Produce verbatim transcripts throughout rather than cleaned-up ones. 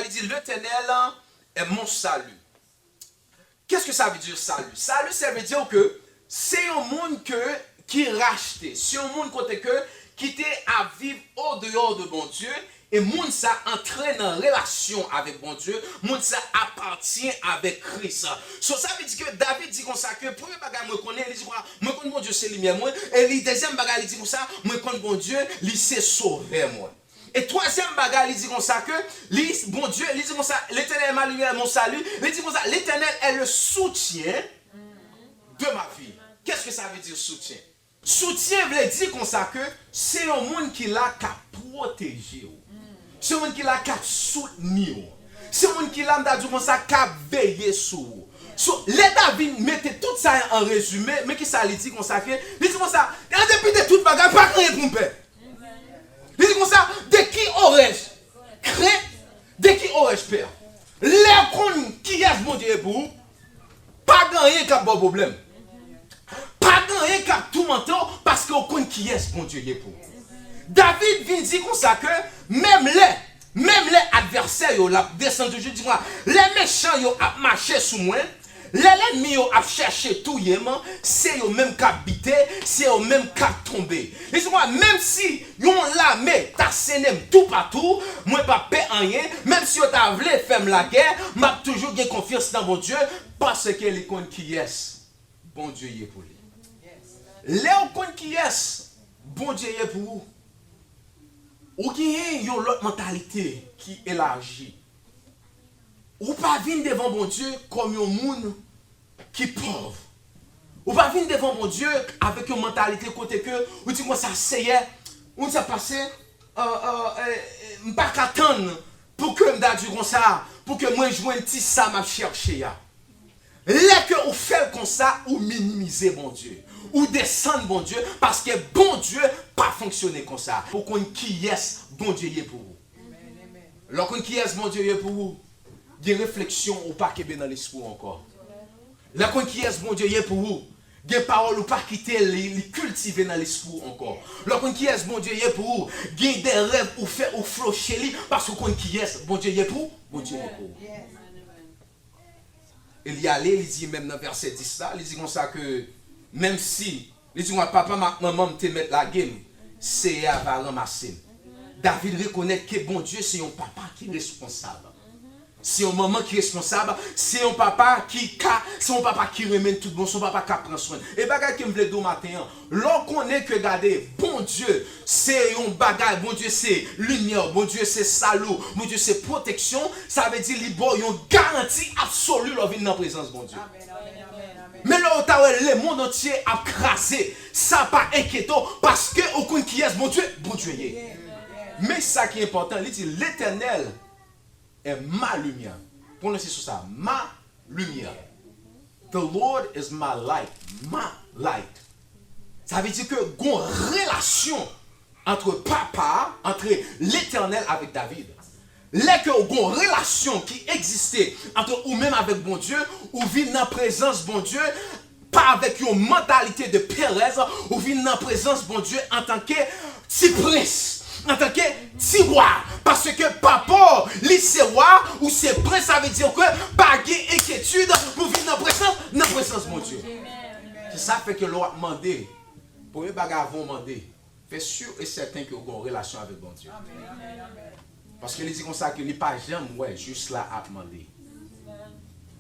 Li di, L'Éternel est mon salut. Qu'est-ce que ça veut dire, salut? Salut, ça veut dire que c'est un monde que, qui est racheté. C'est un monde côté que, qui était à vivre au dehors de bon Dieu. E moun sa antre nan relasyon avèk Bondye, moun sa apatyen avèk Kris. So, sa vle di ke David di konsa ke premye bagay mwen konnen, li di konsa, mwen konn Bondye se limyè mwen, e li dezyèm bagay li di konsa, mwen konn Bondye, li se sovè mwen. E twazyèm bagay li di konsa ke li, Bondye, li di konsa, L'Éternel est ma lumière, mon salut, li di konsa, L'Éternel est le soutien de ma vie. Qu'est-ce que ça veut dire soutien? Soutyen vle di konsa ke se yon moun ki la k ap pwoteje w. Se yon moun ki la k ap soutni w. Se yon moun ki la, m ta di w konsa, k ap veye sou ou. So, lè David mete tout sa an rezime, men kisa li di konsa ke, li di konsa, an depi de tout bagay, pa gen anyen pou m pè. Li di konsa, de qui aurais-je crainte? De qui aurais-je peur? Lè w konn kiyès Bondye ye pou ou, pa gen anyen k ap ba w pwoblèm. Pa gen anyen k ap toumante w paske w konn kiyès Bondye ye pou ou. David vin di konsa ke menm lè, menm lè advèsè yo l ap desann toujou, di konsa, lè mechan yo ap mache sou mwen, lè lènmi yo ap chèche touye m, se yo menm k ap bite, se yo menm k ap tonbe. Li di konsa, menm si yon lame t asène m toupatou, mwen p ap pè anyen, menm si yo ta vle fè m lagè, m ap toujou gen konfyans nan Bondye, paske li konn kiyès Bondye ye pou li. Lè w konn kiyès Bondye ye pou ou, ou genyen yon lòt mantalite ki elaji. Ou pa vin devan Bondye kòm yon moun ki pòv. Ou pa vin devan Bondye avèk yon mantalite kote ke ou di konsa, Seyè, ou sa pase, euh, euh, euh, m pa ka tann pou ke m ta di konsa, pou ke mwen jwenn ti sa m ap chèche a. Lè ke ou fè l konsa, ou minimize Bondye. Ou desann Bondye, paske Bondye pa fonksyone konsa. Ou konn kiyès Bondye ye pou ou. Lè w konn kiyès Bondye ye pou ou, gen refleksyon ou pa kenbe nan lespri w ankò. Lè w konn kiyès Bondye ye pou ou, gen pawòl ou pa kite li, li kiltive nan lespri w ankò. Lè w konn kiyès Bondye ye pou ou, gen de rèv ou fè, ou floche li, paske w konn kiyès Bondye ye pou, Bondye ye pou ou. E li ale, li di menm nan vèsè dis la, li di konsa ke, menm si, li di konsa, papa m ak manman m te mèt lage m, Seyè a va ranmase m. David rekonèt ke Bondye se yon papa ki responsab. Se yon manman ki responsab, se yon papa ki ka, se yon papa ki renmen n tout bon, se yon papa k ap pran swen n. E bagay ke m vle di w maten an, lè w konnen ke gade, Bondye se yon bagay, Bondye se limyè, Bondye se sali w, Bondye se pwoteksyon, sa vle di li ba w yon garanti absoli lè w vin nan prezans Bondye. Men lè w ta wè lemonn antye ap kraze, sa pa enkyete w, paske ou konn kiyès Bondye, Bondye ye. Men sa ki enpòtan, li di, Letènèl est ma lumière. Pwononse sou sa, ma lumière. The Lord is my light, my light. Sa vle di ke gon relasyon ant papa, ant Letènèl avèk David. Lè ke w gon relasyon ki egziste ant ou menm avèk Bondye, ou vin nan prezans Bondye, pa avèk yon mantalite de perèz, ou vin nan prezans Bondye antanke ti prens, antanke ti wa. Paske papa w, li se wa, ou se prens, sa vle di ke pa gen enkyetid pou vin nan prezans, nan prezans Bondye. Se sa fè ke lè w ap mande, premye bagay avan w mande, fè si e sèten ke w gen yon relasyon avèk Bondye. Paske li di konsa ke li pa janm wè jis la ap mande.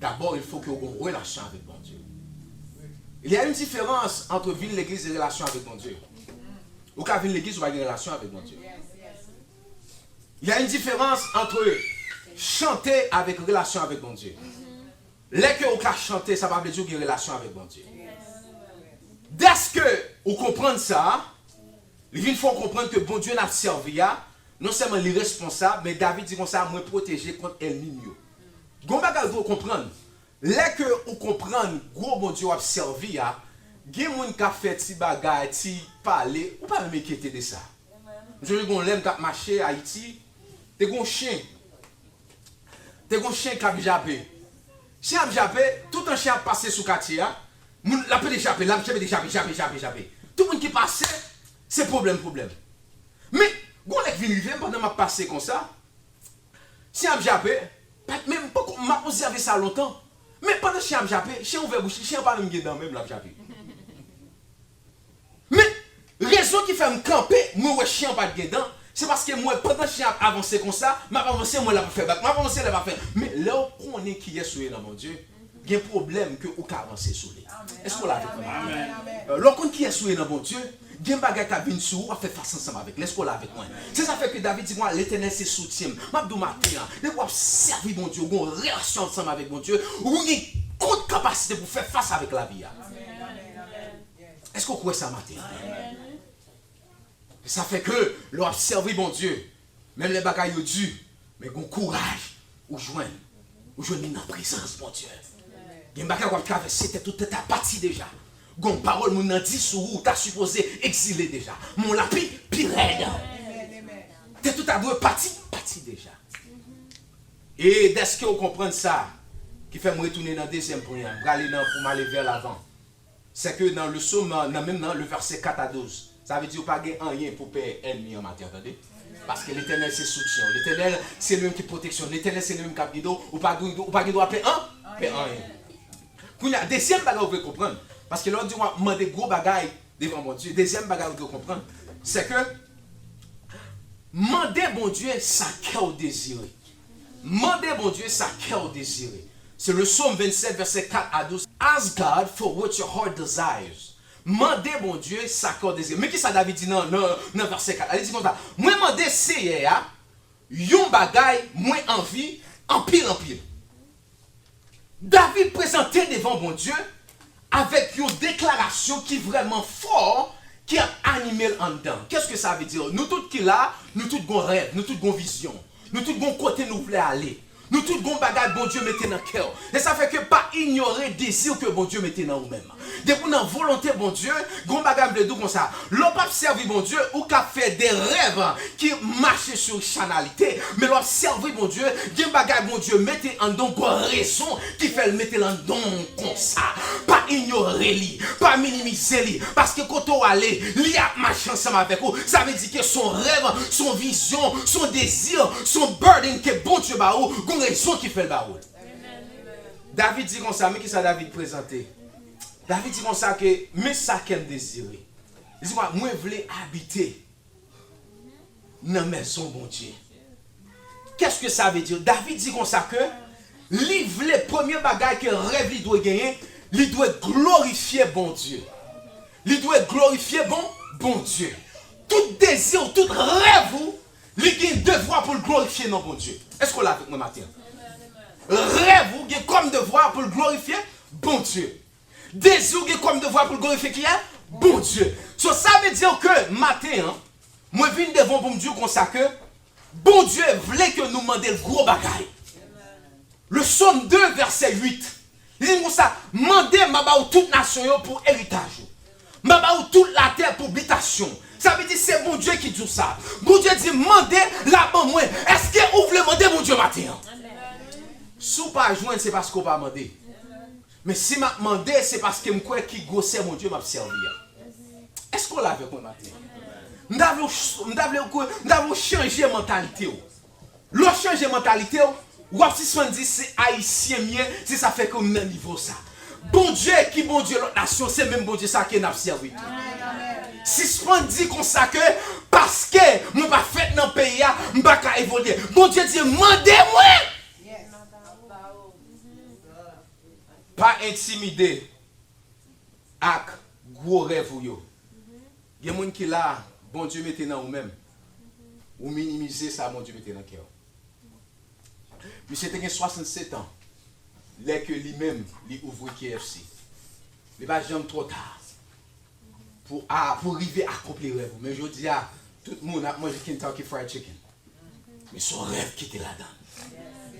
D'abord, il faut que w gen yon relasyon avèk Bondye. Il y a une différence entre vin legliz e relasyon avèk Bondye. Ou ka vin legliz, ou pa gen relasyon avèk Bondye. Il y a une différence entre chante avèk relasyon avèk Bondye. Lè ke ou ka chante, sa pa vle di ou gen relasyon avèk Bondye. Dèske ou konprann sa, li vin fè w konprann ke Bondye n ap sèvi a, non sèlman li responsab, men David di konsa, mwen pwoteje kont ènmi m yo. Gon bagay ou dwe konprann, lè ke ou konprann gwo Bondye w ap sèvi a, gen moun k ap fè ti bagay, ti pale, ou pa menm enkyete de sa. M sonje gon lè m t ap mache Ayiti, te gon chen. Te gon chen k ap jape. Chen ap jape, toutan chen ap pase sou katye a, moun, l ap pede jape, l ap pede jape, jape, jape, jape. Tout moun ki pase, se pwoblèm, pwoblèm. Men, gon lè k vin rive m pandan m ap pase konsa, Chen ap jape, pa t menm poko, m ap obsève sa lontan. Men pandan chen ap jape, chen ouvè bouch li, chen an pa menm gen dan menm, l ap jape. Men, rezon ki fè m kanpe, mwen wè chen an pa t gen dan, se paske m wè pandan chen ap avanse konsa, m ap avanse, m wè l ap fè bak, m ap avanse, l ap fè. Men lè w konnen kiyès ou ye nan Bondye, gen pwoblèm ke ou ka avanse sou li. Èske w la avèk mwen? Lè w konn kiyès ou ye nan Bondye, gen bagay k ap vin sou ou, w ap fè fas ansanm avèk li. Èske w la avèk mwen? Se sa fè ke David di konsa, Letènèl se soutyen m. M ap di w maten an, depi w ap sèvi Bondye, ou gen yon relasyon ansanm avèk Bondye, ou gen tout kapasite pou fè fas avèk lavi a. Èske w kwè sa maten an? Sa fè ke lè w ap sèvi Bondye, menm lè bagay yo di, men gon kouraj ou jwenn. Ou jwenn li nan prezans Bondye. Gen bagay w ap travèse, tèt ou tèt ap pati deja. Gon pawòl moun nan di sou ou, ou ta sipoze egzile deja. Men w la pi, pi rèd. Tèt ou ta dwe pati, pati deja. E dèske w konprann sa, ki fè m retounen nan dezyèm pwen an, m prale nan pou m ale vè lavan. Sè ke nan le Sòm, nan menm nan le vèsè kat a douz, sa vle di ou pa gen anyen pou pè ènmi an maten an, tande. Paske Letènèl se soutyen w. Letènèl se li menm ki pwoteksyon. Letènèl se li menm k ap gide w. Ou pa gen, ou pa gen dwa pè an, pè anyen. Kounye a, dezyèm bagay ou dwe konprann, paske lè w di w ap mande gwo bagay devan Bondye, dezyèm bagay ou dwe konprann, sè ke mande Bondye sa kè w dezire. Mande Bondye sa kè w dezire. Se le Sòm vennsèt, vèsè kat a douz. Ask God for what your heart desires. Mande Bondye sa kè w dezire. Men ki sa David di nan, nan, nan vèsè kat la. Li di konsa, mwen mande Seyè a yon bagay mwen anvi anpil, anpil. David prezante devan Bondye avèk yon deklarasyon ki vrèman fò, ki ap anime l anndan. Qu'est-ce que ça veut dire? Nou tout ki la, nou tout gon rèv, nou tout gon vizyon. Nou tout gon kote nou vle ale. Nou tout gon bagay Bondye mete nan kè w. E sa fè ke pa inyore dezi ke Bondye mete nan ou menm. Depi w nan volonte Bondye, gon bagay m vle di w konsa. Lè w p ap sèvi Bondye, ou ka fè de rèv ki mache sou chanalite. Men lè w ap sèvi Bondye, gen bagay Bondye mete anndan w, gon rezon ki fè l mete l anndan w konsa. Pa inyore li, pa minimize li, paske kote w ale, li ap mache ansanm avèk ou. Sa vle di ke se yon rèv, se yon vizyon, se yon dezi, se yon burden ke Bondye ba ou, gon rezon ki fè l ba ou l. David di konsa, men ki sa David prezante. David di konsa ke, men sa kè m dezire. Li di konsa, mwen vle abite nan mezon Bondye. Qu'est-ce que ça veut dire? David di konsa ke li vle, premye bagay ke rèv li dwe genyen, li dwe glorifye Bondye. Li dwe glorifye bon, Bondye. Tout dezi w, tout rèv ou, li gen devwa pou l glorifye non Bondye. Èske w la avèk mwen maten an? Rèv ou gen kòm devwa pou l glorifye Bondye. Dezi w gen kòm devwa pou l glorifye kiyès? Bondye. So, sa vle di ke maten an, mwen vin devan w pou m di w konsa ke Bondye vle ke nou mande l gwo bagay. Le Sòm de, vèsè uit. Li di konsa, mande, m a ba ou tout nasyon yo pou eritaj ou. M a ba ou tout latè pou bitasyon. Sa vle di se Bondye ki di w sa. Bondye di, mande, l a ban mwen. Èske ou vle mande Bondye maten an? Si w pa jwenn, se paske w pa mande. Men si m ap mande, se paske m kwè ki gwosè Bondye m ap sèvi a. Èske w la avèk mwen maten? M ta vle w ch-, m ta vle w kwe-, m ta vle w chanje mantalite w. Lè w chanje mantalite w, w ap sispann di se Ayisyen m ye, se sa fè ke m nan nivo sa. Bondye ki Bondye lòt nasyon, se menm Bondye sa ke n ap sèvi tou. Sispann di konsa ke paske mwen pa fèt nan peyi a, m pa ka evolye. Bondye di, mande mwen! Pa entimide ak gwo rèv ou yo. Gen moun ki la, Bondye mete nan ou menm. Ou minimize sa Bondye mete nan kè w. Misye te gen swasannsetan lè ke li menm, li ouvri K F C. Li pa janm twò ta pou, a, pou rive akonpli rèv ou. Men jodi a, tout moun ap manje Kentucky Fried Chicken. Men se yon rèv ki te ladan l.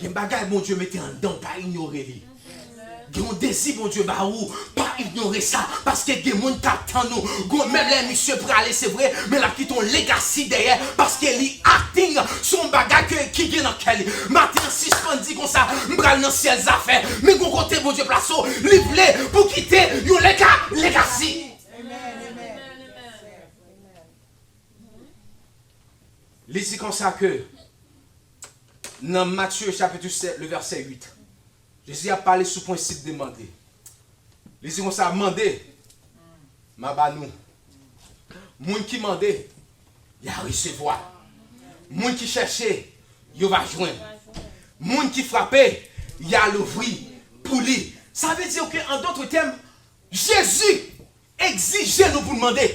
Gen bagay Bondye mete anndan w, pa inyore li. Gen yon dezi Bondye ba ou, pa inyore sa, paske gen moun k ap tann ou. Gon, menm lè misye prale, se vre, men l ap kite yon legacy dèyè, paske li acting sou yon bagay ke, ki gen nan kè li. Maten an, sispann di konsa, m pral nan syèl zafè. Men gon kote Bondye plase w, li vle pou kite yon lega-, legacy. Li di konsa ke nan Matye chapit sèt, le vèsè uit. Jezi ap pale sou prensip de mande. Li di konsa, mande, m a ba nou. Moun ki mande, y a resevwa. Moun ki chèche, yo va jwenn. Moun ki frape, y a louvri pou li. Sa vle di ke, an dòt tèm, Jezi egzije nou pou n mande.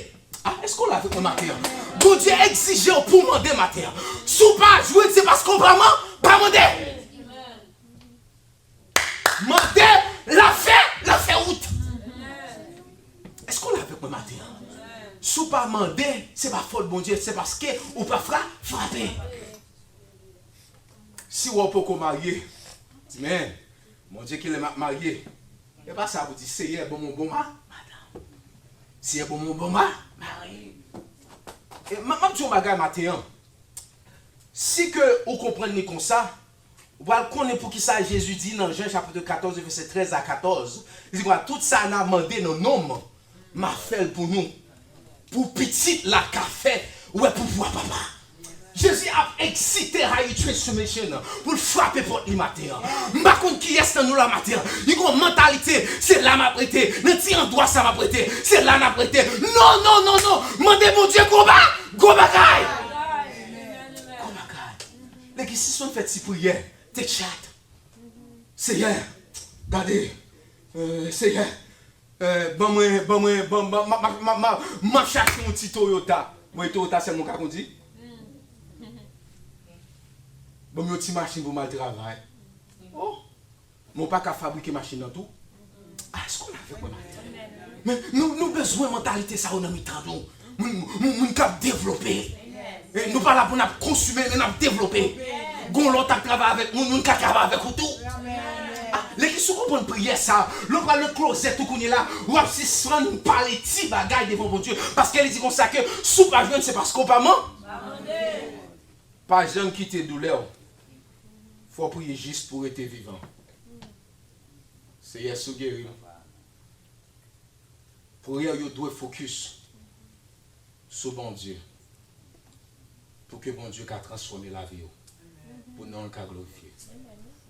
Ah, èske w la avèk mwen maten an? Bondye egzije w pou w mande maten an. Si w pa jwenn, se paske w pa man-, pa mande. Mande, l ap fè, l ap fè wout. Èske w la avèk mwen maten an? Si w pa mande, se pa fòt Bondye, se paske ou pa fra-, frape. Si w wè w poko marye, di, men, Bondye ki lè m ap marye. E pa sa pou di, Seyè, ban m yon bon ma-, madanm. Seyè, ban m yon bon ma-, mari. E m, m ap di yon bagay maten an. Si ke ou konprann li konsa, ou pral konnen poukisa Jezi di nan Jan chapit katòz, vèsè trèz a katòz, li di konsa, tout sa n a mande nan non m, m a fè l pou nou. Pou pitit la ka fè, wè pouvwa papa. Jezi ap eksite high transformation nan pou l frape pòt li maten an. M pa konn kiyès nan nou la maten an. Li gon mantalite, se la m ap rete. Nan ti andwa sa m ap rete, se la n ap rete. Non, non, non, non. Mande Bondye gwo ba-, gwo bagay. Gwo bagay. Legliz, si w fè ti priyè, te chat. Seyè, gade, euh, Seyè, euh, ban mwen, ban mwen, ban, ban, ma, ma, ma, ma, m ap chache yon ti Toyota. Mwen, Toyota sèlman ka kondi. Ban m yon ti machin pou m al travay. Oh, mwen pa ka fabrike machin nan tou. Ah, èske w la avèk mwen maten? Men nou, nou bezwen mantalite sa yo nan mitan nou. Moun, moun, moun k ap devlope. E nou pa la pou n ap konsime, men n ap devlope. Gon lòt ap travay avèk moun, moun ka travay avèk ou tou. Ah, legliz, si w konprann priyè sa, lè w pral nan klozèt ou kounye la, w ap sispann pale ti bagay devan Bondye. Paske li di konsa ke si w pa jwenn, se paske w pa man-, pa janm kite doulè w. Fò w priye jis pou w rete vivan. Seyè, si w geri m. Priyè yo dwe fokis sou Bondye, pou ke Bondye ka transfòme lavi yo, pou non l ka glorifye.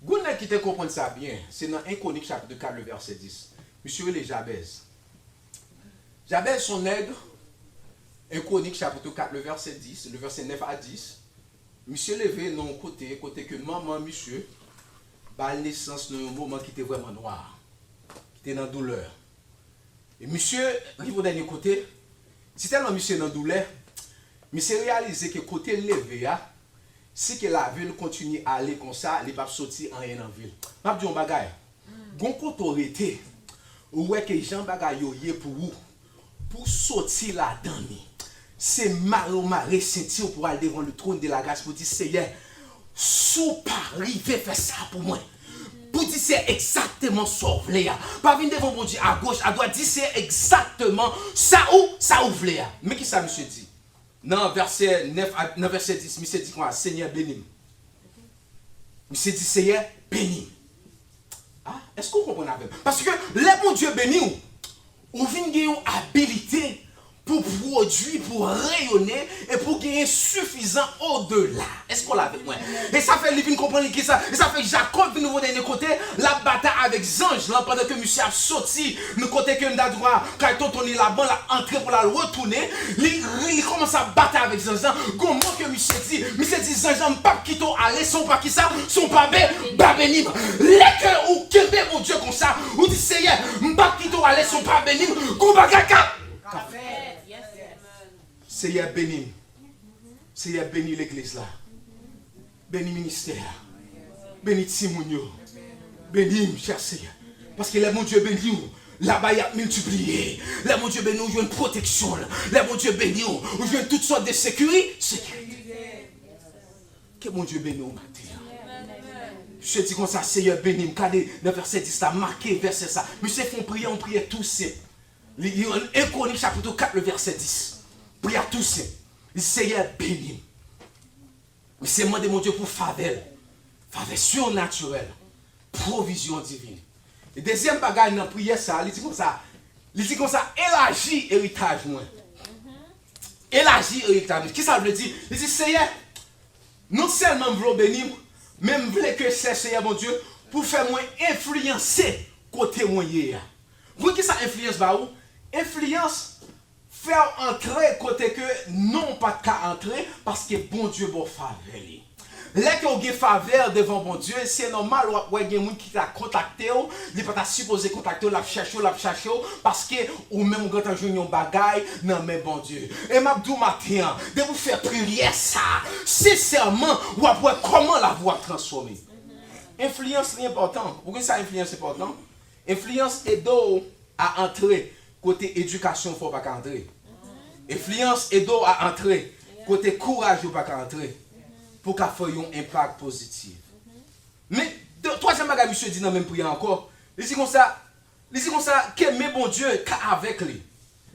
Gon nèg ki te konprann sa byen, se nan en Kwonik chapit kat, le vèsè dis. Misye rele Jabèz. Jabèz se yon nèg, en Kwonik chapit kat, le vèsè dis, le vèsè nèf a dis, misye leve nan yon kote, kote ke manman misye ba l nesans nan yon moman ki te vrèman nwa, ki te nan doulè. E misye rive yon dènye kote, si tèlman misye nan doulè, misye reyalize ke kote l leve a, si ke lavi l kontinye ale konsa, li p ap soti anyen nan vi l. M ap di yon bagay, gon kote w rete, ou wè ke jan bagay yo ye pou ou, pou w soti ladan li, se mare w mare senti w pou w al devan le trône de la grâce pou di, Seyè, si w pa rive fè sa pou mwen, pou di se egzakteman sa w vle a. Pa vin devan Bondye agoch, adwat, di se egzakteman sa ou, sa ou vle a. Men ki sa misye di. Nan vèsè nèf a, nan vèsè dis, misye di konsa, Senyè, beni m. Misye di, Seyè, beni m. Ah, èske w konprann avè m? Paske lè Bondye beni w, ou vin gen yon abilite pou pwodui, pou reyone, e pou genyen sifizan odela. Èske w la avèk mwen? E sa fè li vin konprann li kisa? E sa fè Jakòb vin rive dènye kote, l ap batay avèk zanj lan, pandan ke misye ap soti nan kote ke m ta di w a, kay tonton li Laban, l ap antre pou l al retounen, li, li kòmanse ap batay avèk zanj lan. Gon mo ke misye di, misye di, zanj lan, m p ap kite w ale san w pa kisa, san w pa be-, pa beni m. Lè ke ou kenbe Bondye konsa, ou di, Seyè, m p ap kite w ale san w pa beni m. Gon bagay k ap, k ap fèt. Seyè, beni m. Seyè, beni legliz la. Beni ministè a. Beni timoun yo. Beni m, chè Seyè. Paske lè Bondye beni w, laba y ap miltipliye. Lè Bondye beni w, ou jwenn pwoteksyon l. Lè Bondye beni w, ou jwenn tout sòt de sekiri-, sekirite. Ke Bondye beni w maten an. Misye di konsa, Seyè, beni m. Gade nan vèsè dis la, make vèsè sa. Misye fè yon priyè, yon priyè tou senp. Li, li, en Kwonik chapit kat, le vèsè dis. Priyè tou senp. Li di, Seyè, beni m. Misye mande Bondye pou favè l. Favè sinatirèl. Pwovizyon divin. E dezyèm bagay nan priyè sa, li di konsa, li di konsa, elaji eritaj mwen. Elaji eritaj mwen. Kisa l vle di? Li di, Seyè, non sèlman m vle w beni m, Men m vle ke sè Seyè Bondye pou fè mwen enfliyanse kote mwen ye a. Konn kisa enfliyans ba ou? Enfliyans fè w antre kote ke non w pa t ka antre paske Bondye ba w favè li. Lè ke w gen favè devan Bondye, se nòmal w ap wè gen moun ki ta kontakte w, li pa ta sipoze kontakte w, l ap chache w, l ap chache w, paske ou menm ou gentan jwenn yon bagay nan men Bondye. E m ap di w maten an, depi w fè priyè sa, sensèman, w ap wè kòman lavi w ap transfòme. Enfliyans li enpòtan. Ou konn sa enfliyans enpòtan? Enfliyans ede w a antre kote edikasyon fè w pa ka antre. Enfliyans ede w a antre kote kouraj ou pa ka antre. Pou w ka fè yon enpak pozitif. Men, de- twazyèm bagay misye di nan menm pri a ankò, li di konsa, li di konsa ke men Bondye ka avèk li.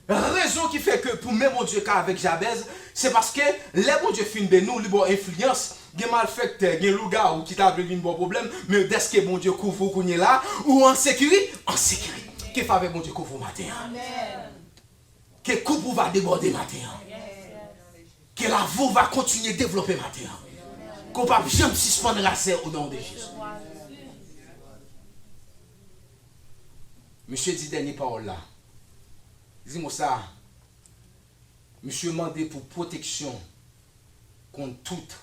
Rezon ki fè ke pou men Bondye ka avèk Jabèz, se paske lè Bondye fin beni w, li ba w enfliyans, gen malfektè, gen lougawou ki ta vle vin ba w pwoblèm, men dèske Bondye kouvri w kounye la, ou an sekiri, an sekiri. Ke favè Bondye kouvri w maten an. Ke koup ou va debòde maten an. Ke lavi w va kontinye devlope maten an. Ke w p ap janm sispann rase o non de Jezi. Misye di dènye pawòl la. Li di konsa, misye mande pou pwoteksyon kont tout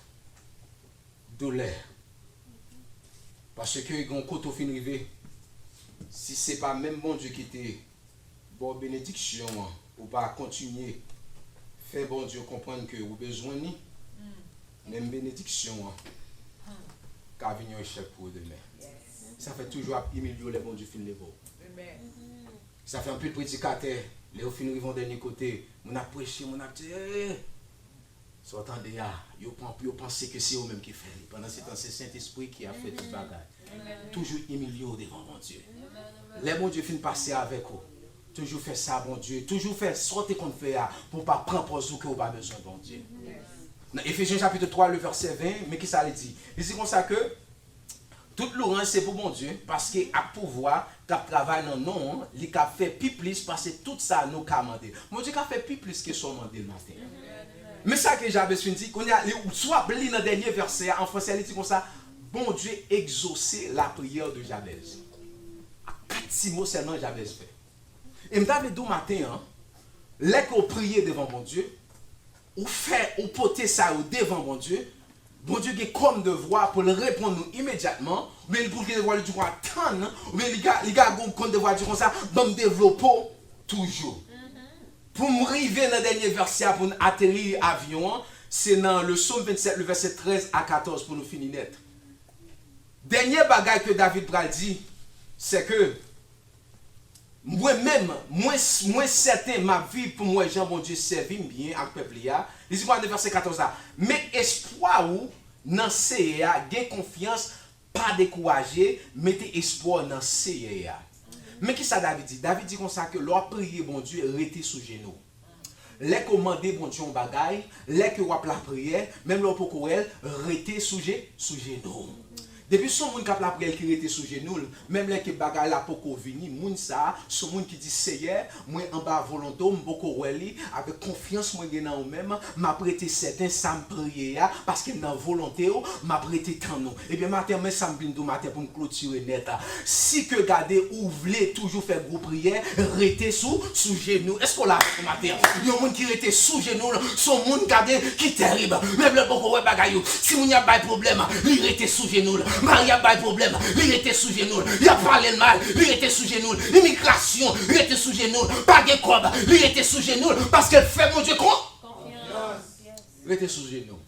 doulè. Paske gen yon kote w fin rive, si se pa menm Bondye ki te ba w benediksyon an, ou pa kontinye fè Bondye konprann ke ou bezwen li, menm benediksyon an ka vin yon echèk pou ou demen. Sa fè toujou ap imilye w lè Bondye fin leve w. Sa fè anpil predikatè, lè yo fin rive yon dènye kote, moun ap preche, moun ap di, "Hey!" Sa w tande a, yo pran, yo panse ke se yo menm ki fè li. Pandan se tan, se Sentespri ki ap fè tout bagay. Toujou imilye w devan Bondye. Lè Bondye fin pase avèk ou, toujou fè sa Bondye, toujou fè sa w te konn fè a, pou w pa pran pòz ou ke w pa bezwen Bondye. Nan Efezyen chapit twa, le vèsè ven, men kisa li di? Li di konsa ke, tout lwanj se pou Bondye, paske ak pouvwa k ap travay nan non an, li ka fè pi plis pase tout sa nou ka mande. Bondye ka fè pi plis ke sa w mande l maten an. Men sa ke Jabez fin di, kounye a, li, si w ap li nan dènye vèsè a, an fransè, li di konsa, Bondye egzose la priyè de Jabez. Kat ti mo sèlman Jabez fè. E m ta vle di w maten an, lè ke w priye devan Bondye, ou fè, ou pote sa yo devan Bondye, Bondye gen kòm devwa pou l reponn nou imedyatman, oubyen pou l gen devwa li di konsa tann, oubyen li ka, li ka gon kòm devwa di konsa, ban m devlope w toujou. Pou m rive nan dènye vèsè a pou n ateri avyon an, se nan le Sòm vennsèt, le vèsè trèz a katòz pou nou fini nèt. Dènye bagay ke David pral di, se ke mwen menm, mwen, mwen sèten m ap viv pou m wè jan Bondye sèvi m byen ak pèp li a. Li di konsa nan vèsè katòz la, met espwa ou nan Seyè a, gen konfyans, pa dekouraje, mete espwa w nan Seyè a. Men kisa David di? David di konsa ke lè w ap priye Bondye, rete sou jenou. Lè ke w mande Bondye yon bagay, lè ke w ap lapriyè, menm lè w poko wè l, rete sou je, sou jenou w. Depi se yon moun k ap lapriyè l ki rete sou jenou l, menm lè ke bagay la poko vini, moun sa a, se yon moun ki di, Seyè, mwen anba volonte w, m poko wè li, avèk konfyans mwen gen nan ou menm, m ap rete sèten sa m priye a, paske m nan volonte w, m ap rete tann ou. Ebyen, maten, men sa m vin di w maten pou m klotire nèt a. Si ke gade ou vle toujou fè gwo priyè, rete sou, sou jenou. Èske w la avèk mwen maten an? Yon moun ki rete sou jenou l, se yon moun gade ki tèrib. Menm lè l poko wè bagay yo. Timoun y ap bay pwoblèm, li rete sou jenou l. Mari ap bay pwoblèm, li rete sou jenou l. Y ap pale l mal, li rete sou jenou l. Imigrasyon, rete sou jenou l. Pa gen kòb, li rete sou jenou l. Paske l fè Bondye kon. Rete sou jenou.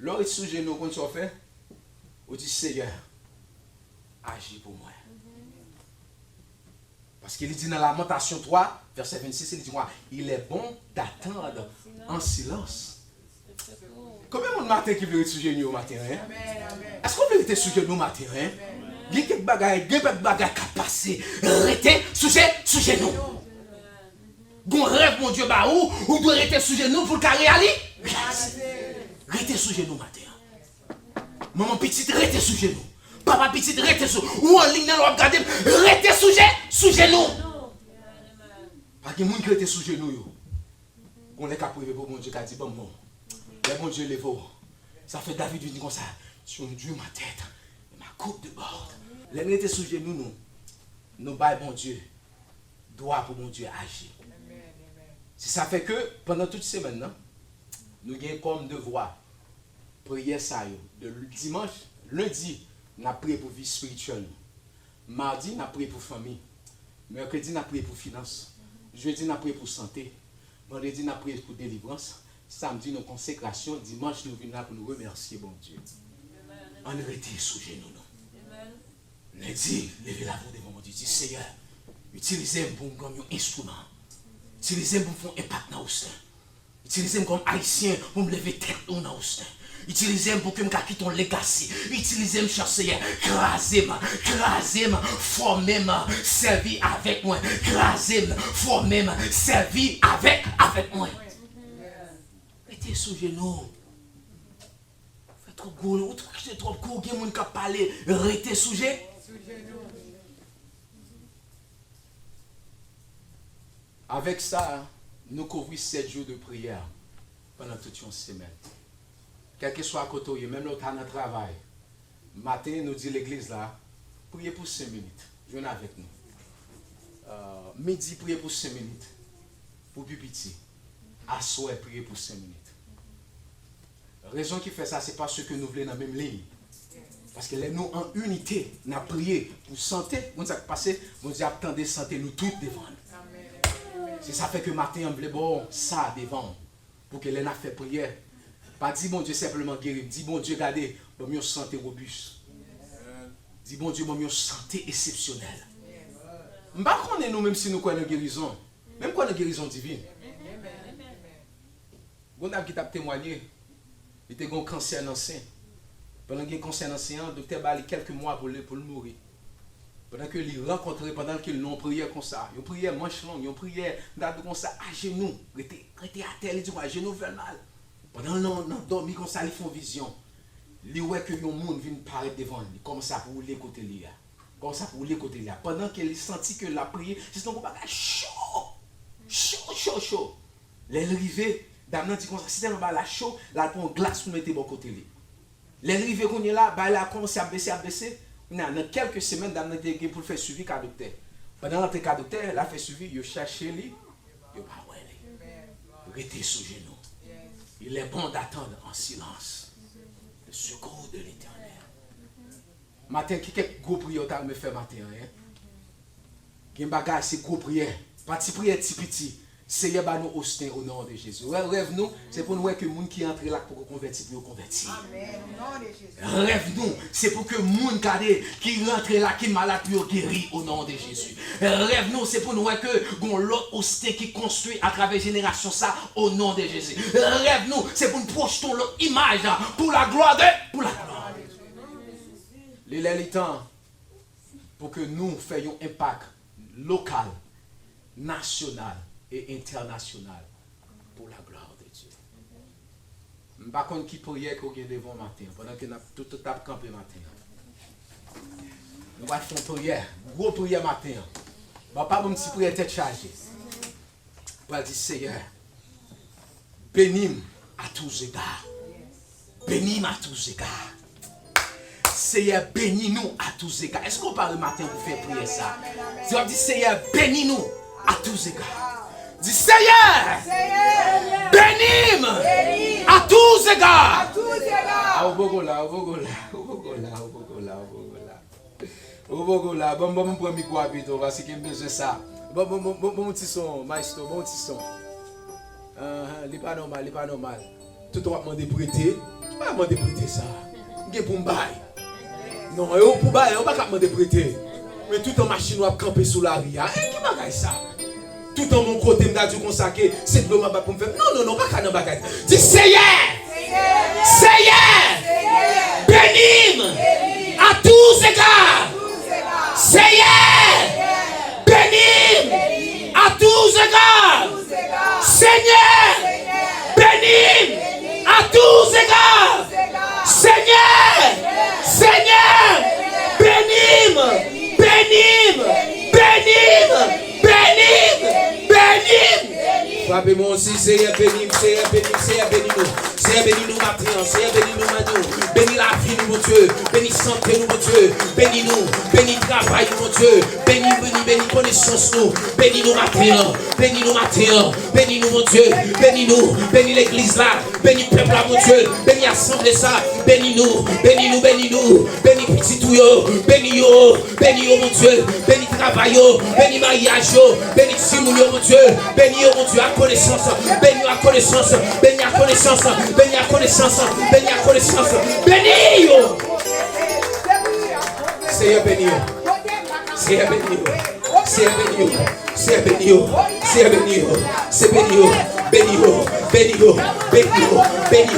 Lè w ret sou jenou w, konn sa w fè? Ou di, Seyè, aji pou mwen. Paske li di nan Lamantasyon twa, vèsè vennsis, li di konsa, Il est bon d'attendre en silence. Konbyen moun maten ki vle ret sou jenou yo maten an, en? Èske w vle rete sou jenou maten an, en? Gen kèk bagay, gen kèk bagay k ap pase. Rete sou je, sou jenou. Gon rèv Bondye ba ou, ou dwe rete sou jenou pou l ka reyali-, reyalize. Rete sou jenou maten an. Manman pitit, rete sou jenou. Papa pitit, rete sou. Ou an liy nan, w ap gade m, rete sou je, sou jenou. Pa gen moun ki rete sou jenou yo. Gon lè k ap rive pou Bondye ka di, ban m non. Lè Bondye leve w, sa fè David vin di konsa, Sur Dieu ma tête et ma coupe déborde. Lè n rete sou jenou nou, nou bay Bondye dwa pou Bondye aji. Se sa fè ke pandan tout semèn nan, nou gen kòm devwa priyè sa yo. De dimanch, lendi, n ap priye pou vi espirityèl nou. Madi, n ap priye pou fanmi. Mèkredi, n ap priye pou finans. Jedi, n ap priye pou sante. Vandredi, n ap priye pou delivrans. Samdi, nou konsekrasyon. Dimanch, nou vin la pou nou remèsye Bondye. Ann rete sou jenou nou. Lendi, leve la pou devan Bondye. Di, Seyè, itilize m pou m kòm yon enstriman. Itilize m pou m fè yon enpak nan Osten. Itilize m kòm Ayisyen pou m leve tèt nou nan Osten. Itilize m pou ke m ka kite yon legasi. Itilize m, chè Seyè. Kraze m, kraze m, fòme m, sèvi avèk mwen. Kraze m, fòme m, sèvi avèk, avèk mwen. Rete sou jenou. Fè twòp gwo, ou twòp, twòp kou, gen moun k ap pale, rete sou je. Avèk sa, nou kouvri sèt jou de priyè pandan tout yon semèn. Kèlkeswa kote w ye, menm lè w ta nan travay, maten, nou di legliz la, priye pou senk minit. Jwenn avèk nou. Euh, midi, priye pou senk minit. Pou pi piti, aswè, priye pou senk minit. Rezon ki fè sa, se paske nou vle nan menm liy. Paske lè nou an inite, n ap priye pou sante, moun sa k pase, Bondye ap tande sante nou tout devan l. Se sa fè ke maten an, m vle ba w sa devan w. Pou ke lè n ap fè priyè, pa di Bondye senpleman geri m. Di Bondye, gade, ban m yon sante wobis. Di Bondye, ban m yon sante eksepsyonèl. M pa konnen nou menm si nou kwè nan gerizon, men m kwè nan gerizon divin. Gon dam ki t ap temwanye, li te gen yon kansè nan sen. Pandan l gen kansè nan sen an, doktè ba li kèlke mwa pou l, pou l mouri. Pandan ke li rankontre, pandan ke l nan yon priyè konsa, yon priyè manch long, yon priyè, m ta di w konsa, ajenou, rete, rete atè, li di w ajenou fè l mal. Pandan l nan, nan dòmi konsa, li fè yon vizyon. Li wè ke yon moun vin parèt devan l, li kòmanse ap woule kote li a. Kòmanse ap woule kote li a. Pandan ke li santi ke l ap priye, se tankou bagay cho! Cho, cho, cho! Lè l rive, dam nan di konsa, se tèlman bagay la cho, l al pran yon glas pou l mete bò kote li. Lè l rive kounye la, bagay la kòmanse ap bese, ap bese. Kounye a, nan kèlke semèn, dam nan te gen pou l fè swivi ka doktè. Pandan l antre ka doktè, l ap fè swivi, yo chèche li, yo pa wè li. Rete sou jenou. Il est bon d'attendre en silence le secours de l'Éternel. Maten, ki kèk gwo priyè w ta renmen fè maten an, en? Gen bagay, se gwo priyè. Pa ti priyè ti piti. Seyè, ba nou Osten o non de Jezi. Rè-, rèv nou, se pou n wè ke moun ki antre la k poko konvèti, pou yo konvèti. Rèv nou, se pou ke moun, gade, ki rantre la, ki malad, pou yo geri o non de Jezi. Rèv nou, se pou n wè ke gon lòt Osten ki konstwi atravè jenerasyon sa o non de Jezi. Rèv nou, se pou n pwojte yon lòt imaj pou la glwa de, pou la glwa de Dye. Li lè, li tan pou ke nou fè yon enpak lokal, nasyonal e entènasyonal pou la glwa de Dye. M pa konn ki priyè ke w gen devan w maten an, pandan ke n ap tout, tout ap kanpe maten an. Nou pral fè yon priyè, gwo priyè maten an. Bon, pa ban m ti priyè tèt chaje. Pral di, Seyè, beni m à tous égards. Beni m à tous égards. Seyè, beni nou à tous égards. Èske w pare maten pou fè priyè sa? Si w ap di, Seyè, beni nou à tous égards. Di, Seyè, beni m à tous égards. A, ou poko la, ou poko la, ou poko la, ou poko la, ou poko la. Ou poko la, ban m, ban m pran mikwo a pito, paske m bezwen sa. Ban, ban, ban, ban, ban m ti son, maestro, ban m ti son. Ahan, li pa nòmal, li pa nòmal. Toutan w ap mande prete, ki pa mande prete sa? M gen pou m bay. Non, e ou pou bay, ou pa ka mande prete. Men toutan machin ou ap kanpe sou lari a, e ki bagay sa? Toutan m yon kote, m ta di w konsa ke se dlo m ap bat pou m fè. Non, non, non, pa ka nan bagay. Di, Seyè! Seyè! Beni m à tous égards! Seyè! Beni m à tous égards! Senyè! Beni m à tous égards! Senyè! Senyè! Beni m! Beni m! Beni m! Beni m! Beni m! Frape men w si Senyè beni m, Senyè beni m, Senyè beni nou. Senyè beni nou maten an, Senyè beni nou maten an. Beni lavi nou, Bondye. Beni sante nou, Bondye. Beni nou, beni travay nou, Bondye. Beni, beni, beni konesans nou. Beni nou maten an, beni nou maten an. Beni nou, Bondye. Beni nou, beni legliz la. Beni pèp la, Bondye. Beni asanble sa. Beni nou, beni nou, beni nou. Beni pitit ou yo, beni yo, beni yo, Bondye. Beni travay yo, beni maryaj yo, beni timoun yo, Bondye. Beni yo, Bondye, ak konesans. Beni yo ak konesans. Beni ak konesans. Beni ak konesans. Beni ak konesans. Beni yo. Senyè, beni yo. Senyè, beni yo. Senyè, beni yo. Senyè, beni yo. Senyè, beni yo. Senyè, beni yo. Beni yo. Beni yo. Beni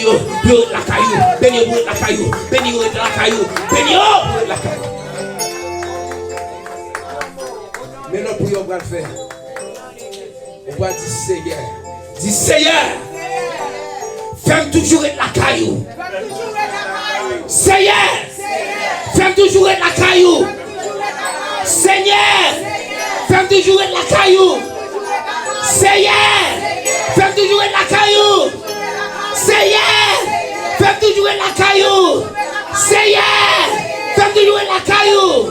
yo. Pou yo ret lakay ou. Beni yo pou yo ret lakay ou. Beni yo pou yo ret lakay ou. Beni yo pou yo ret lakay ou. Beni yo pou yo ret lakay ou. Men lòt priyè w pral fè. Ou pral di, Senyè. Di, Senyè, fè m toujou ret lakay ou. Senyè, fè m toujou ret lakay ou. Senyè, fè m toujou ret lakay ou. Senyè, fè m toujou ret lakay ou. Senyè, fè m toujou ret lakay ou. Senyè, fè m toujou ret lakay ou.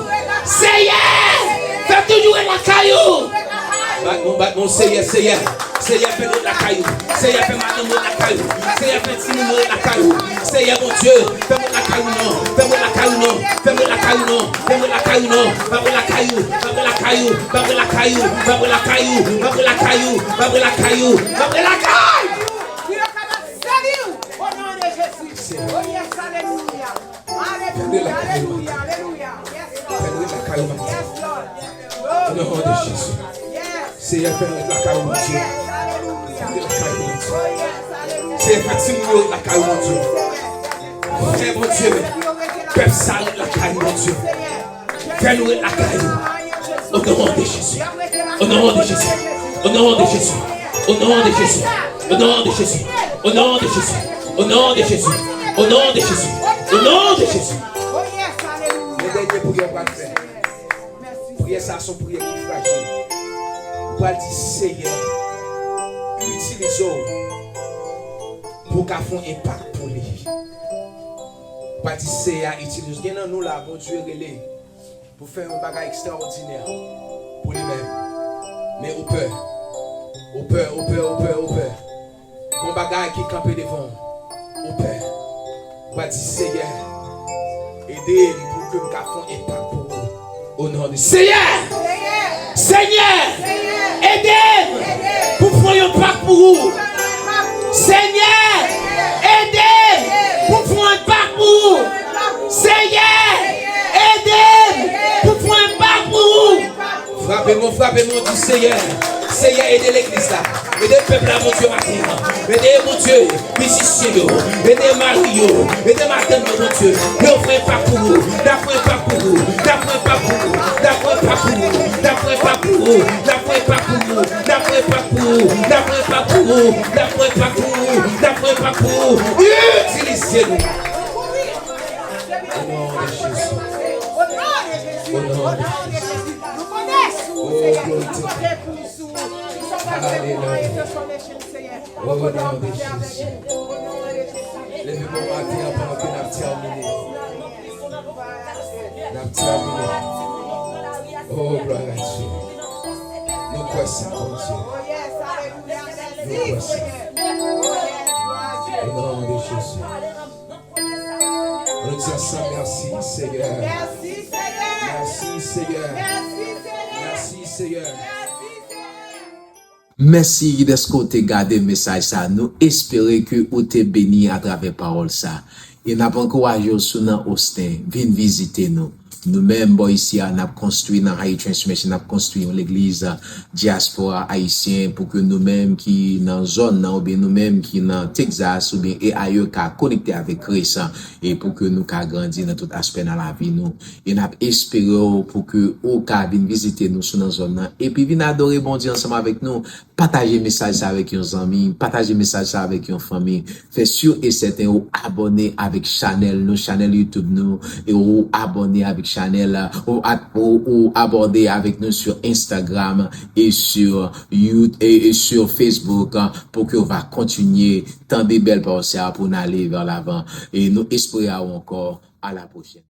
Seyè, fè m toujou ret lakay ou. Bat men w, bat men w, Seyè, Seyè. Seyè, fè nou ret lakay ou. Seyè, fè madanm nou ret lakay ou. Seyè, fè timoun nou ret lakay ou. Seyè Bondye, fè m ret lakay ou non. Fè m ret lakay ou non. Fè m ret lakay ou non. Fè m ret lakay ou non. M ap ret lakay ou. M ap ret lakay ou. M ap ret lakay ou. M ap ret lakay ou. M ap ret lakay ou. M ap ret lakay ou. M ap ret lakay ou. Pou yo kapab sèvi w, o non de Jezi. Oh yes, alelouya. Alelouya, alelouya, alelouya. Yes, Lord. Fè nou ret lakay ou maten. Yes, Lord. O non de Jezi. Yes. Seyè, fè nou ret lakay ou, Bondye. Oh yes, alelouya. Fè nou ret lakay ou, Bondye. Oh yes, alelouya. Seyè, fè timoun yo ret lakay ou, Bondye. Fè, Bondye, pèp sa ret lakay ou, Bondye. Fè nou ret lakay ou. O non de Jezi. O non de Jezi. O non de Jezi. O non de Jezi. O non de Jezi. O non de Jezi. O non de Jezi. O non de Jezi. O non de Jezi. Yon dènye priyè w pral fè. Priyè sa a se yon priyè ki frajil. Ou pral di, Seyè, itilize w pou w ka fè yon enpak pou li. Ou pral di, Seyè, itilize w. Gen nan nou la, Bondye rele pou fè yon bagay ekstraòdinè pou li menm. Men ou pè. Ou pè, ou pè, ou pè, ou pè. Gon bagay ki kanpe devan w. Ou pè. Ou pral di, Seyè, ede m pou ke m ka fè yon enpak pou ou. O non de Seyè! Senyè! Ede m pou fè yon enpak pou ou. Senyè! Ede m pou fè yon enpak pou ou. Seyè! Ede m pou fè yon enpak pou ou. Frape men w, frape men w, di, Seyè, Seyè, ede legliz la. Ede pèp la, Bondye, maten an. Ede, Bondye, mizisyen yo. Ede mari yo. Ede madanm yo, Bondye. Pou yo fè enpak pou ou. N ap fè enpak pou ou. N ap fè enpak pou ou. N ap fè enpak pou ou. N ap fè enpak pou ou. N ap fè enpak pou ou. N ap fè enpak pou ou. N ap fè enpak pou ou. N ap fè enpak pou ou. N ap fè enpak pou ou. Itilize nou. O non de Jezi. O non de Jezi. O non de Jezi. Oh, glory to God. Alelouya. O non de Jezi. Leve bon maten an pandan ke n ap tèmine. N ap tèmine. Oh, glwa a Dye. Nou kwè sa, Bondye. Nou kwè sa. O non de Jezi. Nou di ansanm, mèsi, Seyè. Mèsi, Seyè. Mèsi, Seyè. Mèsi, Seyè. Mèsi, Seyè. Mèsi dèske w te gade mesaj sa. Nou espere ke ou te beni atravè pawòl sa. E n ap ankouraje w, si w nan Osten, vin vizite nou. Nou menm, bò isi a, n ap konstwi nan Haiti Transformation, n ap konstwi yon legliz, a, dyaspora ayisyen, pou ke nou menm ki nan zòn nan, oubyen nou menm ki nan Texas, oubyen e ayè, ka konekte avèk Kris, a, e pou ke nou ka grandi nan tout aspè nan lavi nou. E n ap espere w pou ke ou ka vin vizite nou si w nan zòn nan, epi vin adore Bondye ansanm avèk nou. Pataje mesaj sa avèk yon zanmi, pataje mesaj sa avèk yon fanmi. Fè si e sèten ou abòne avèk chanèl nou, chanèl YouTube nou, e ou abòne avèk chanèl, ou, ou, ou abòne avèk nou sur Instagram e sur, You- e, e sur Facebook, pou ke ou va kontinye tande bèl pawòl sa pou n ale vè lavan. E nou espere a ou ankò. À la prochaine.